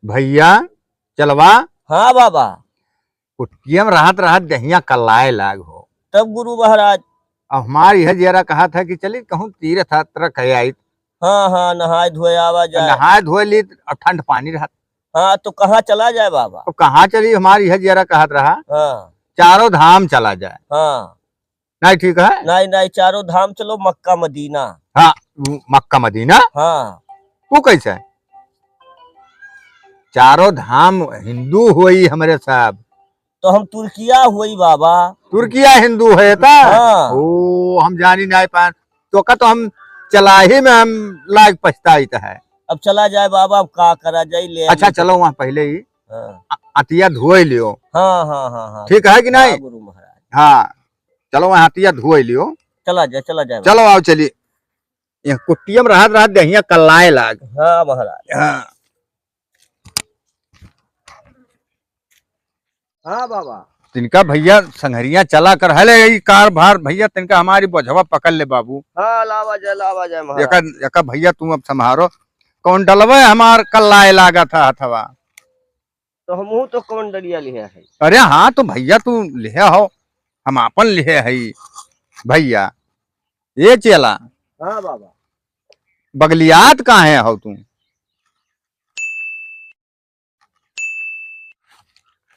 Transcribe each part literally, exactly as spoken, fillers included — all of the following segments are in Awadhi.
भइया, चलवा। हाँ बाबा। कुटिया में रहत रहत देहिया कल्लाए लाग हो। तब गुरु महाराज? अब हमार यह जियरा कहत है कि चली कहूँ तीर्थ यात्रा कह आई। हाँ, हाँ, नहाए धोए आवा जाए। नहाए धोए ली और ठंड पानी रहत। हाँ, तो कहाँ चला जाए बाबा? तो कहाँ चली, हमार यह जियरा कहत रहा। हाँ। चारों धाम चला जाए। हाँ। नहीं ठीक है? नहीं, नहीं, चारों धाम चलो, मक्का मदीना। हाँ, मक्का मदीना? हाँ। वो कैसे है? चारों धाम हिंदू होई हमरे सब। तो हम तुर्किया होई बाबा। तुर्किया हिंदू है ता? हाँ। ओ, हम जानी नहीं पान। तो का तो हम चलाही में हम लाग पछताइत है। अब चला जाए बाबा, अब का करा जाए, ले अच्छा, आइए। चलो वहाँ पहले ही हाँ। अ-, अतिया धोए लियो। हाँ, हाँ, हाँ, हाँ। ठीक है कि नहीं? हाँ, गुरु महाराज। हाँ, चलो वहाँ अतिया धोए लियो। चला जाए, चला जाए। चलो आओ, चलिए। ये कुटिया में रहत रहत देहिया कल्लाए लाग। हाँ महाराज। हाँ। हाँ बाबा। तिनका भइया संघरिया चला कर हले, यही कार भार भइया, तिनका हमारी बोझवा पकड़ ले बाबू। हाँ, लावा जाए, लावा जाए महाराज। एका, एका भइया तू अब संभारो, कौन डलवे हमार कल्लाए लागत है हथवा। तो हमहू तो कौन डलिया लिहे है। अरे हाँ, तो भइया तू लिहे हो, हम आपन लिहे है भइया। ये चेला। हाँ बाबा। बगलियात काहे हो तू?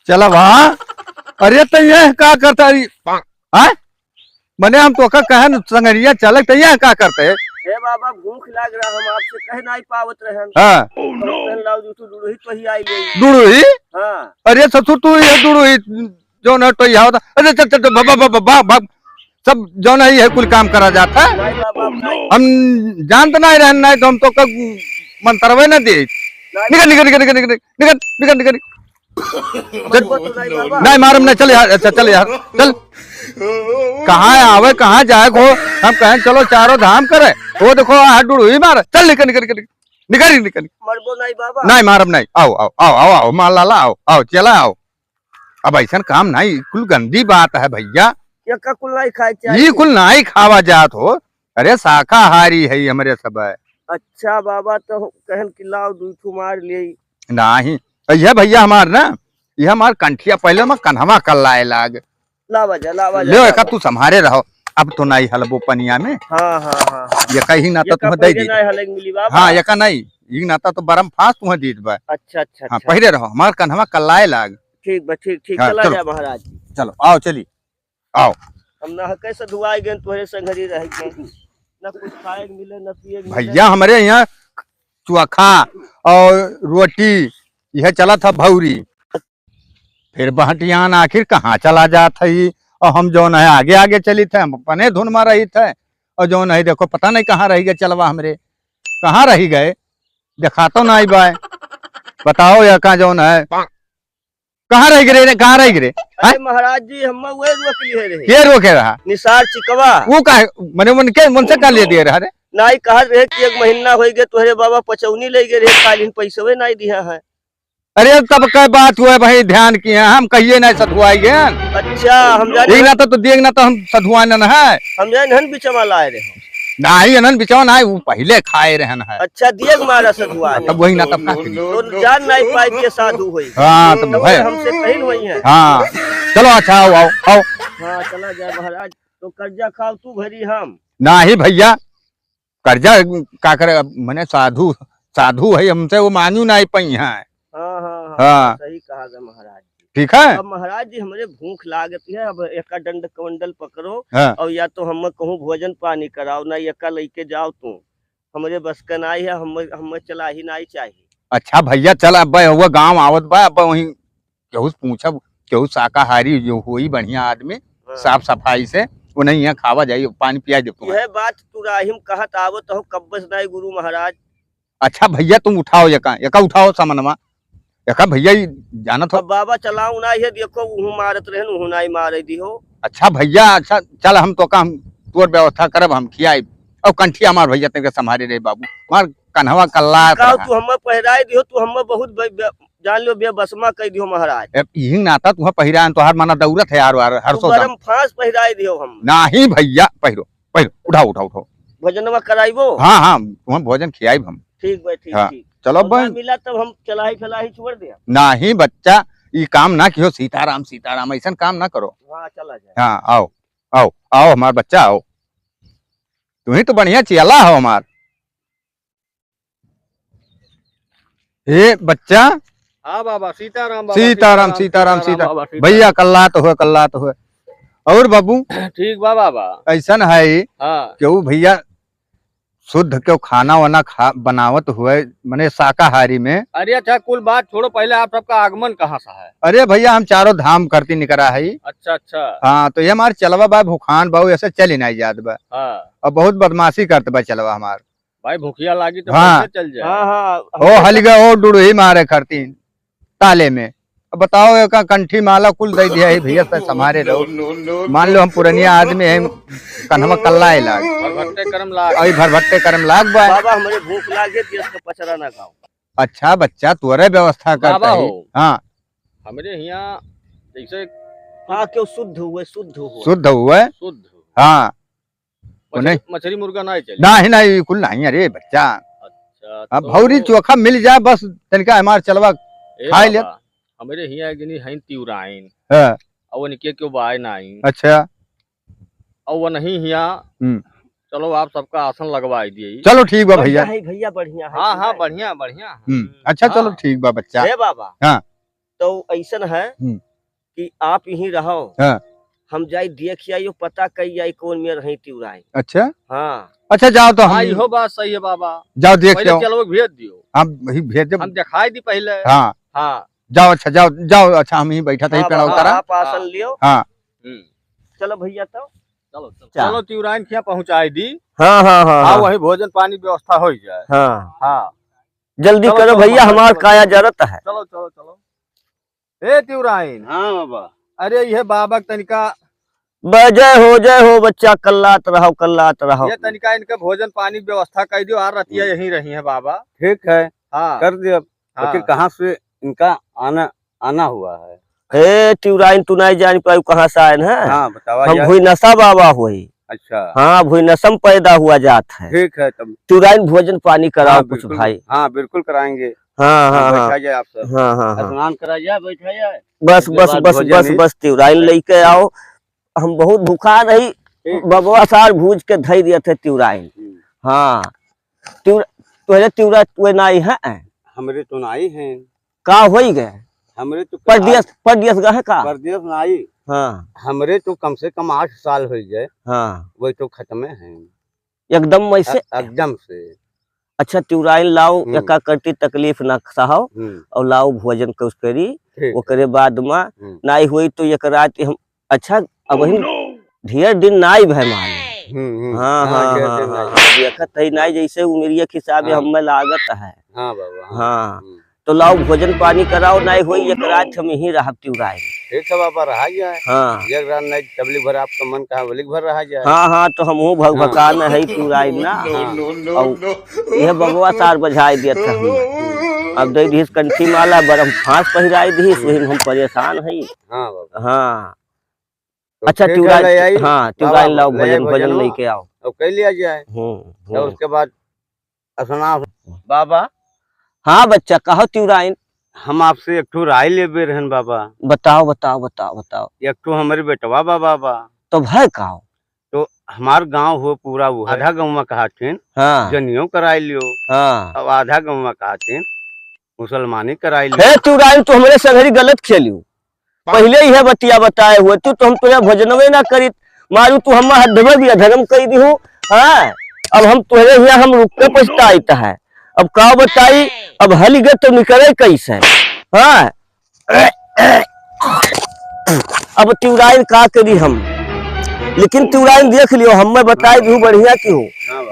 चला बा। अरे तो यह का करता रही? हाँ? मने हम तोका कहे न संगरिया चलक, तो यह का करते है? ए बाबा, भूख लाग रहा, हम आपसे कह नहीं पावत रहन। हाँ। तो हम कहन लाओ, जो तू डुड़ुही तो ही आई ले। डुड़ुही? हाँ। अरे ससुर, तू ये डुड़ुही जौन है तो यह होता। अरे चल, चल, चल, भाग, भाग, भाग, भाग, भाग। सब जौन है, यह कुल काम करा जाता है। नहीं बाबा, नहीं। हम जानत नहीं रहन, नहीं तो हम तोका मंतरवे न दे। नहीं। निकल, निकल, निकल, निकल, निकल। चल। मरबो तो नहीं बाबा। नहीं मारम नहीं, चल यार, अच्छा चल यार, चल। कहाँ आवे, कहाँ जाए को? हम कहें चलो चारों धाम करे। वो देखो, हाथ डुड़ुही मारे। चल निकल, निकल, निकल, निकल, निकल। मरबो नहीं बाबा। नहीं मारम नहीं, आओ, आओ, आओ, आओ, आओ, मार लाला, आओ, आओ, चला आओ। अब ऐसन काम नहीं, कुल गंदी बात है भइया। ये का कुल नहीं खाए चाहिए? ये कुल नहीं खावा जात हो। अरे शाकाहारी है हमरे सब। अच्छा बाबा, तो कहन कि लाओ दुई ठो मार ले। नाही, यह भइया हमार ना, यह हमार कंठिया पहले में कन्हवा कल्लाए लाग। लावा जा, लावा जा, ले लावा। एका तू संभारे रहो, अब तो नाई हलबो पनिया में। हाँ, हाँ, हाँ, हाँ। ये कहीं ना तो ये का तुम्हें दे पहले दी। नाई हलक मिली बाबा। हाँ, ये का नहीं, ये ना तो बरम फास तुम्हें दीत बा। अच्छा, अच्छा, हाँ, अच्छा। पहले रहो, हमार कन्हवा कल्लाए लाग। ठीक बा, ठीक, ठीक, हाँ, चला चलो। जा महाराज जी। चलो, आओ, चली, आओ। हम ना कैसे धुआई गए, तोहरे संघरी रह गए, ना कुछ खाए के मिले, ना पिए के मिले। भइया, हमरे यहाँ चोखा और रोटी, यह चला था भौरी। फिर बहटियान आखिर कहाँ चला जात है? और हम जौन है आगे आगे चलित है, हम अपने धुन में रहित है। और जौन है देखो पता नहीं कहाँ रहि गए चलवा हमरे, कहाँ रहि गए, देखा तो नहीं बाय। बताओ या का जौन है, कहाँ रहि गए रे, कहाँ रहि गए रे? हैं? अरे महाराज जी, हम वही रोक लिए रहे। के रोके रहा? निसार चिकवा। वो का है? मने उनके, उनसे का ले दिए रहा रे? नाई कहत रहे कि एक महीना होइ गए, तोहरे बाबा पचौनी ले गए रहे, काल इन पैसवे नाई दिया है। अरे, तब कै बात हुए भाई, ध्यान किए, हम कहिए नहीं सधुआई गए। अच्छा, हम जाने ठीक ना तो, तो देख ना तो हम सधुआन न है। हम जाने हन बिचवा लाए रहे। नहीं, अनन बिचवा नहीं, वो पहले खाए रहन है। अच्छा, दिए के मारा सधुआन। तब वही ना तब का करी। तो जान नहीं पाए कि ये साधु होई। हाँ, तब तब है। हमसे कहीं वही है। हाँ, चलो अच्छा, आओ, आओ, आओ। हाँ, चला जाए महाराज, तो कर्जा खाओ तू भरी हम। नहीं भइया, कर्जा का करे, अब मने साधु, साधु है, हमसे वो मांगी नाई पई हैं। हाँ, हाँ, हाँ, हाँ। सही कहा गया महाराज जी। ठीक है? अब महाराज जी, हमरे भूख लागत है, अब एका डंड कमंडल पकड़ो हाँ। और या तो हम कहूँ भोजन पानी कराओ, ना एका लेके जाओ तू। हमरे बस का नाई है, हम, हम चला ही नाई चाहिए। अच्छा भइया, चल अब हुआ गाँव आवत बा, अब वहीं केहू से पूछब, केहू शाकाहारी जो होई बढ़िया आदमी, हाँ। साफ सफाई से, उन्हें यहाँ खावा जाई, पानी पिया दे तुम्हें। यह बात तू राहिम कहत आवत हो, कब्बस नाई गुरु महाराज। अच्छा भइया, तुम उठाओ एका, एका उठाओ सामनवा, एका भइया ई जानत हो। अब बाबा चलाऊ ना, ये देखो, उहू मारत रहन, उहू नाई मारे दिहो। अच्छा भइया, अच्छा चल, हम तो का, हम तोर व्यवस्था करब, हम खियाई। और कंठी हमार भइया तेरे संभारे रहे बाबू, हमार कन्हवा कल्ला का रहा। तू हमें पहिराए दिहो, तू हमें बहुत ब-, ब-, जान लो, बेबसमा कह दियो महाराज। ए, यही नाता तुहा पहिरान, तोहार मना दौरत है यार, यार, हर तू सौदा। गरम फांस पहिराए दियो हम। नाही भइया, पहिरो, पहिरो, उठाओ, उठाओ, उठाओ। भोजनवा कराइबो? हाँ, हाँ, तुम्हें भोजन खियाइब हम। ठीक बा, ठीक, हाँ। ठीक। चलो अब ना बहन। मिला तब हम चलाही फलाही छोड़ दिया। नाही बच्चा, ई काम ना किहो, सीताराम सीताराम, ऐसन काम ना करो। हाँ, चला जाए। हाँ, आओ, आओ, आओ हमार बच्चा, आओ। तू ही तो बढ़िया चियाला हो हमार। हे बच्चा। हाँ बाबा, सीताराम बाबा, सीताराम, सीताराम, सीताराम, सीताराम सीता-, बाबा, सीताराम। भैया कल्लात हो, कल्लात हो। और बाबू? ठीक बा बाबा। ऐसन है हाँ। कि वो भैया शुद्ध क्यों खाना वाना खा, बनावत हुए, मने शाकाहारी में। अरे अच्छा, कुल बात छोड़ो, पहले आप सबका आगमन कहाँ से है? अरे भैया, हम चारों धाम करती निकरा है। अच्छा, अच्छा। हाँ, तो ये हमार चलवा बा, भूखान बा, ऐसे चली नहीं जात बा। हाँ। और बहुत बदमाशी करत बा चलवा हमार। भाई, भूखिया लागी तो हाँ। कैसे चल जाए? हाँ, हाँ, ओ हलिगा, ओ डुड़ही मारे करती। ताले में। अब बताओ, एका कंठी माला कुल दे दिया है भैया, से संभारे रहो। मान लो हम पुरनिया आदमी हैं, कन्हवा कल्लाए लाग। भरभट्टे करम लाग। अई भरभट्टे करम लाग बा। बाबा, हमरे भूख लागे, देश का पचरा ना खाओ। अच्छा बच्चा, तोरे व्यवस्था करता बाबा है। हो। हाँ। हमरे हियाँ जैसे हाँ, क्यों शुद्ध हुए, शुद्ध हुए। शुद्ध हुए। शुद्ध हुए। हाँ। मछरी, उन्हें मछरी मुर्गा ना चले? नाही, नाही, कुल नाही, अरे बच्चा। अच्छा, अब तो भौरी चोखा मिल जाए बस, तनिका हमार चलवा ए खाए ले। बाबा, हमरे हियाँ एक जनी हईन तिउराइन। हाँ। अब उनके क्यों बाय नाही। अच्छा। अब वो नहीं हियाँ, हम्म। चलो आप सबका आसन लगवाई दिए। चलो ठीक बा भैया। बढ़िया है भैया, बढ़िया है, हाँ, हाँ, ठीक है। बढ़िया, बढ़िया। हम्म, अच्छा, हाँ। चलो ठीक बा बच्चा। ए बाबा। हाँ। तो ऐसन है हम्म। कि आप यहीं रहो। हाँ। हम जाई देख आई, पता कई आई कौन मेर हई तिउराइन। अच्छा। हाँ। अच्छा, जाओ तो हम हाँ, इहो बात सही है बाबा। जाओ देख पहले आओ। चलो भेज दियो। हम ही भेज देब। हम दिखाई दी पहले। हाँ। हाँ। जाओ, अच्छा, जाओ, जाओ, अच्छा, हम ही बैठा था, ही हाँ, पेड़ हाँ, उतारा। आप आसन लियो। हाँ। हम्म। चलो भैया, तो चलो, चलो। चलो, तिउराइन के यहाँ पहुँचाई दी। हाँ, हाँ, हाँ, हाँ, हाँ। वही भोजन पानी व्यवस्था हो जाए। हाँ। हाँ। जल्दी चलो, करो चलो, भैया, बाबा, हमार चलो। काया जरत है। चलो, चलो, चलो। ए तिउराइन। हाँ बाबा। अरे, ये बाबा के तनिका ब-, जय हो, जय हो बच्चा, कल्लात रहो, कल्लात रहो। ये तनिका इनके भोजन पानी के व्यवस्था कर दियो, आ रतिया हम्म। यहीं रही है बाबा। ठीक है, हाँ। कर दियो। हाँ। लेकिन कहाँ से इनका आना, आना हुआ है? ए, तिउराइन, तू नहीं जान पाऊ कहाँ से आयन है? हाँ, बतावा हम यार। भुई नशा बाबा होई। अच्छा। हाँ, भुई नशा में पैदा हुआ जात है। ठीक है तब। तिउराइन, भोजन पानी कराओ हाँ, कुछ बिल्कुल, भाई। हाँ, बिल्कुल कराएंगे। हाँ, हाँ, हाँ, हाँ। बैठा जाए आप सब। हाँ, हाँ, हाँ। स्नान करा जाए, बैठा जाए। बस, उसके बस, बाद बस, भोजन बस, ही। बस, तिउराइन हाँ। लेके आओ। हम बहुत भूखा नहीं, ठीक। बबवा सार भूज के धई दिया थे तिउराइन। हम्म। हाँ। तिउरा-, तोहरे तिउरा, तोहे नाई है? हमरे तो नाई है। का होई गए? हमरे तो परदेस, आज परदेस गए का? परदेस नाई। हाँ। हमरे तो कम से कम आठ साल होई गए। हाँ। वही तो खत्मे हैं। एकदम वैसे? अ-, एकदम से। अच्छा, तिउराइन लाओ, हम्म। एका करती तकलीफ ना सहाओ, हम्म। और लाओ भोजन कुछ करी, ठीक है। ओकरे बाद में हम्म। नाई होई तो एक रात हम अच्छा, अब Oh, वही no! ढेर दिन नाई भय मान। हम्म, हम्म। हाँ, हाँ, हाँ, ढेर हाँ, दिन हाँ, नाई। हाँ, देखत है नाई, जैसे उमरिया के हिसाबे हाँ। हमें लागत है। हाँ बाबा, हाँ। हाँ। हम्म। तो लाओ भोजन पानी कराओ, नाई होई, Oh, एक no! रात हम यहीं रहब तिउराइन। ठीक है बाबा, रहा जाए। हाँ। एक रात नाई, तबली भर आपका मन कहा, वलिक भर रहा जाए। हाँ, हाँ, तो हमहू भगभकान हाँ। है तिउराइन ना। No, हाँ। No, no, और no। यह बबवा सार बजाई दिया था हमें। अब दे दिहिस कंठी माला, बरम फांस पहिराई दिहिस, वही में हम परेशान हई। हाँ बाबा। हाँ। तो अच्छा, ठीक है, तिउरा-, ले आई। हाँ, लाओ तिउराइन बाबा, लाओ, ले आई भोजन, भोजन भोजनवा। लेके आओ। अब कई लिया जाए। हम्म, तो हम्म। उसके बाद स्नान। बाबा। हाँ बच्चा, कहो तिउराइन। हम आपसे एक ठो राय लेबे रहन बाबा। बताओ, बताओ, बताओ, बताओ। एक ठो हमरे बेटवा बा बाबा। तो भय काओ? तो हमार गाँव हो पूरा वो है। आधा गौवा कहाथिन, हाँ। जनियो कराई लियो। हाँ। अब आधा गौवा कहाथिन, मुसलमानी कराई लियो। हे तिउराइन, तू हमरे संगरी गलत खेलियो। पहिले इहे बतिया बताए हुए, तू तो हम तोरे भोजनवे ना करीत, मारू तू हम हद में भी अधर्म कई दिहू। हाँ, अब हम तोरे हिया हम रुक के पछताइत है। अब का बताई, अब हलिगे तो निकले कैसे? हाँ, अब तिउराइन का करी हम, लेकिन तिउराइन देख लियो, हम मैं बताई दिहू बढ़िया की हो।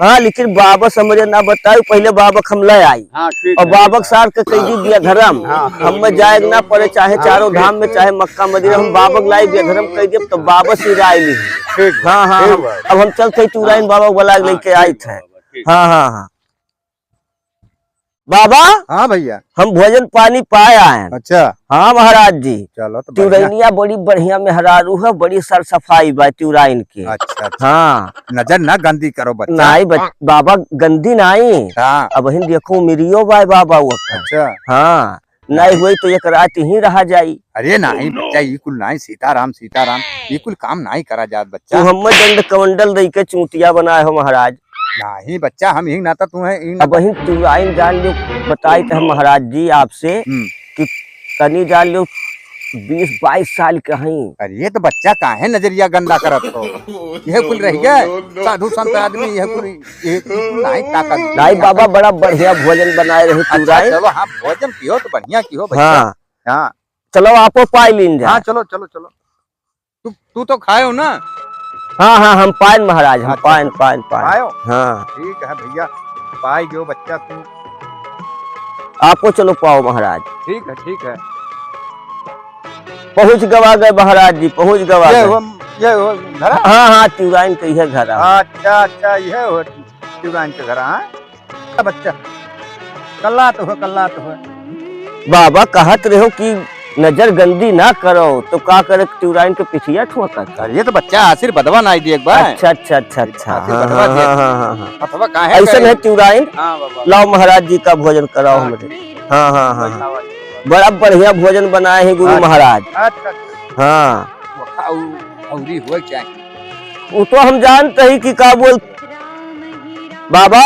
हाँ, लेकिन बाबा समझे ना बताई, पहिले बाबा के हम ले आई। हाँ, ठीक और है। बाबा के सार के कह दी दिया धर्म, हाँ, हाँ। हम मैं जाए ना पड़े, चाहे हाँ, चारों ठीक। धाम में, चाहे मक्का मदीना, हम हाँ। बाबा के लाई दिया धर्म कह दिए, तो बाबा सिराई ली। ठीक है, हाँ, हाँ, ठीक हम, है। अब हम चलते तिउराइन हाँ। बाबा के बुला के हाँ, लेके ठीक आई है थे। बाबा, ठीक। हाँ, हाँ, हाँ। बाबा, हाँ भैया। हम भोजन पानी पाए आएन। अच्छा। हाँ महाराज जी। चलो तो बढ़िया। तिउरैनिया बड़ी बढ़िया मेहरारू है, बड़ी सर सफाई बा तिउराइन के। अच्छा, अच्छा। हाँ। नजर ना गंदी करो बच्चा। नाहीं बच-, बाबा गंदी नाहीं। हाँ। अबहिन देखो उमिरियो बा बाबा वो। अच्छा। हाँ। नाहीं होई तो एक रात ही रहा जाई। अरे नाहीं बच्चा, ई कुल नाहीं, सीताराम, सीताराम, ई कुल काम नाहीं करा जात बच्चा। तू हम्मे दंड कमंडल दई के चूतिया बनाए हो महाराज। नाहीं बच्चा, हम ही नाता तू है, ही नाता। अबहिन तिउराइन जान लो, बताई तो हम महाराज जी आपसे हम्म। कि तनी जान लो, बीस बाईस साल के हई। अरे ये तो बच्चा काहे नजरिया गंदा करत हो? ये कुल रह गए, साधु संत आदमी, ये कुल, ये कुल नाहीं ताकत। नाहीं बाबा, बड़ा बढ़िया भोजन बनाए रहे अच्छा, तिउराइन। चलो, हाँ, भोजन किहो तो बढ़िया किहो भैया। हाँ। हाँ। चलो, आपो पाई लीन जा। हाँ, चलो, चलो, चलो। तू, तू तो खायो ना? हाँ, हाँ, हम पाएन महाराज, हम अच्छा, पाएन, अच्छा। पाएन, पाएन। खायो? हाँ। ठीक है भैया, पाई जो बच्चा तू। आपो चलो पाओ महाराज। ठीक है, ठीक है। पहुँच गवा गए महाराज जी, पहुँच गवा ये गए। हो, ये हो घर? हाँ, हाँ, तिउराइन के इहे घर है। अच्छा, अच्छा, ये हो तिउराइन के घर, हाँ? बच्चा, कल्ला तो हो, कल्ला तो हो। बाबा कहत रहो कि नजर गंदी ना करो, तो का करे, तिउराइन के पिठिया ठोकर। अरे, ये तो बच्चा आशीर्वादवा नाहीं दिए एक बार। अच्छा, अच्छा, अच्छा, अच्छा। आशीर्वादवा हाँ, दिए। हाँ, हाँ, हाँ, हाँ। अथवा काहे ऐसन करे? है तिउराइन? हाँ, बाबा। लाओ महाराज जी का भोजन कराओ हाँ, हमरे। ठीक। हाँ, हाँ, हाँ, हाँ। बताओ, बताओ। बड़ा बढ़िया भोजन बनाए हैं गुरु अच्छा। महाराज। अच्छा, अच्छा। हाँ। वो खाऊ, खौरी हुए चाहे। वो तो हम जानते ही कि का बोल बाबा,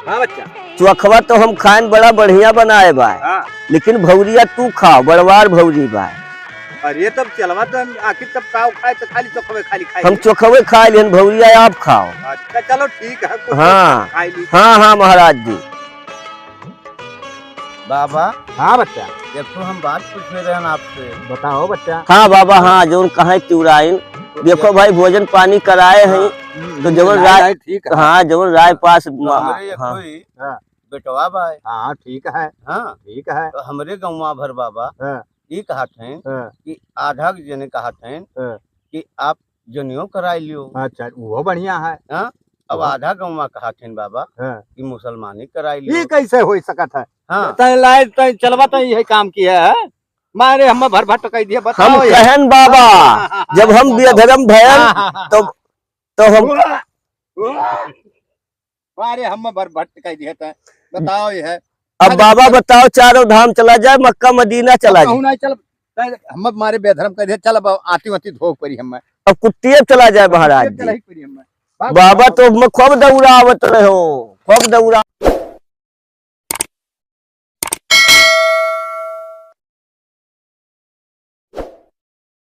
हाँ बच्चा। चोखवा तो हम खाएन बड़ा बढ़िया बनाए बा, हाँ। लेकिन भौरिया तू खाओ, बड़वार भौरी बा। अरे तब चलवा तो हम आखिर तब काव खाए तो खाली चोखवे खाली खाए। हम चोखवे खाए लेन, भौरिया आप खाओ। अच्छा चलो ठीक है, कुछ हाँ। खाए ली। हाँ, हाँ महाराज जी। बाबा। हाँ बच्चा। एक ठो हम बात पूछे रहन आपसे। बताओ बच्चा। हाँ बाबा, हाँ, जौन कहे तिउराइन। तो देखो भाई, भोजन पानी कराए हैं, हाँ, हम्म, तो जवन नहीं, राय, नहीं, ठीक है। हाँ, जवन राय पास तो मा-, हमरे एक हाँ। कोई हाँ। बेटवा बा। हाँ, ठीक है। हाँ। ठीक है। तो हमरे गौवा भर बाबा हाँ। ई कहत हैं हाँ। कि आधा जने कहत हैं हाँ। कि आप जनियो कराई लियो। अच्छा, वो बढ़िया है। हाँ? अब हाँ। आधा गौवा कहत हैं बाबा हाँ। कि मुसलमानी कराई लियो। ये कैसे हो सकत है? हाँ। तैं लाए, तैं चलवा, तैं यही काम किया है। मारे हम भर भट्ट कह दिया, बताओ हम ये। कहन बाबा, हाँ, हाँ, हाँ, जब हम हाँ, बेधर्म भयन, हाँ, हाँ, हाँ, तो, हाँ। तो हम वाह, वाह। मारे हम भर भट्ट कह दिया था। बताओ ये है। अब अगर बाबा बताओ, चारों धाम चला जाए, मक्का मदीना चला अब जाए। कहूँ नहीं चल, हम मारे बेधर्म कह दिया, चल अब आती वाती धोक परी हम। अब कुट्टिए चला जाए महाराज कुट्टिए जी। चला ही परी हम। बाबा तो हम खूब दौड़ावत रहो, खूब दौड़ा।